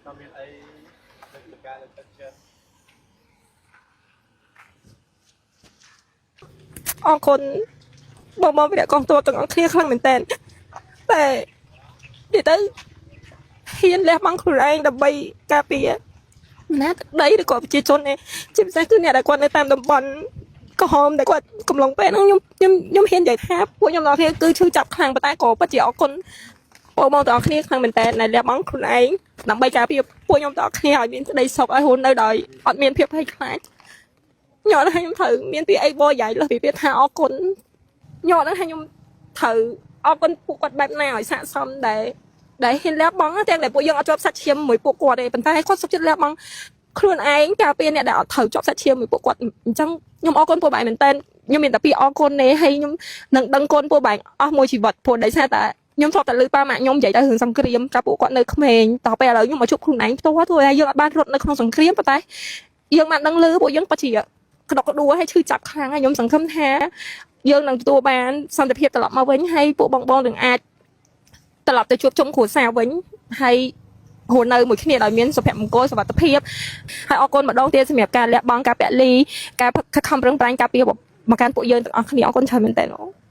តើមានអីលើកការលើកទឹកចិត្ត អរគុណបងបងវីរៈកងទ័ពទាំងអស់គ្នាខ្លាំងមែនតើតែនិយាយទៅហ៊ានលះបង់ខ្លួនឯងដើម្បីការពារណាទឹកដីឬក៏ប្រជាជនឯងជាពិសេសគឺអ្នកដែលគាត់នៅតាមតំបន់ក្រហមដែលគាត់កំឡុងពេលហ្នឹងខ្ញុំខ្ញុំខ្ញុំហ៊ាននិយាយថាពួកខ្ញុំទាំងអស់គ្នាគឺឈឺចាប់ខ្លាំងប៉ុន្តែក៏ពិតជាអរគុណបងបងទាំងអស់គ្នាខ្លាំងមែនតើដែលលះបង់ខ្លួនឯងដើម្បីការពារពួកខ្ញុំទាំងអស់គ្នាឲ្យមានក្តីសុខឲ្យរស់នៅដោយអត់មានភាពភ័យខ្លាច ខ្ញុំអត់ដឹងថាខ្ញុំត្រូវមានពាក្យអីបរិយាយលើសពីពាក្យថាអរគុណខ្ញុំអត់ដឹងថាខ្ញុំត្រូវអរគុណពួកគាត់បែបណាឲ្យស័ក្តិសមដែលដែលហ៊ានលះបង់ណាទាំងដែលពួកយើងអត់ជាប់សាច់ឈាមមួយពួកគាត់ទេប៉ុន្តែគាត់សុខចិត្តលះបង់ខ្លួនឯងការពារអ្នកដែលអត់ត្រូវជាប់សាច់ឈាមមួយពួកគាត់អញ្ចឹងខ្ញុំអរគុណពួកបែងមែនតើខ្ញុំមានតែពាក្យអរគុណទេហើយខ្ញុំនឹងដឹងគុណពួកបែងអស់មួយជីវិតព្រោះដោយសារតែខ្ញុំធ្លាប់តែឮប៉ាម៉ាក់ខ្ញុំនិយាយតែរឿងសង្គ្រាមកាលពួកគាត់នៅក្មេងតទៅពេលឥឡូវខ្ញុំមកជួបខ្លួនឯងផ្ទាល់ធ្វើឲ្យយើងអត់បានរត់នៅក្នុងសង្គ្រាមប៉ុន្តែយើងបានដឹងឮពួកយើងពិតជា ក្តុកក្តួលហើយឈឺចាប់ខ្លាំងហើយខ្ញុំសង្ឃឹមថាយើងនឹងទទួលបានសន្តិភាពត្រឡប់មកវិញហើយពួកបងបងនឹងអាចត្រឡប់ទៅជួបជុំគ្រួសារវិញហើយរស់នៅមួយគ្នាដោយមានសុភមង្គលសុវត្ថិភាពហើយអរគុណម្ដងទៀតសម្រាប់ការលះបង់ការពលីការខិតខំប្រឹងប្រែងការពារមកកាន់ពួកយើងទាំងអស់គ្នាអរគុណច្រើនមែនទែនអូ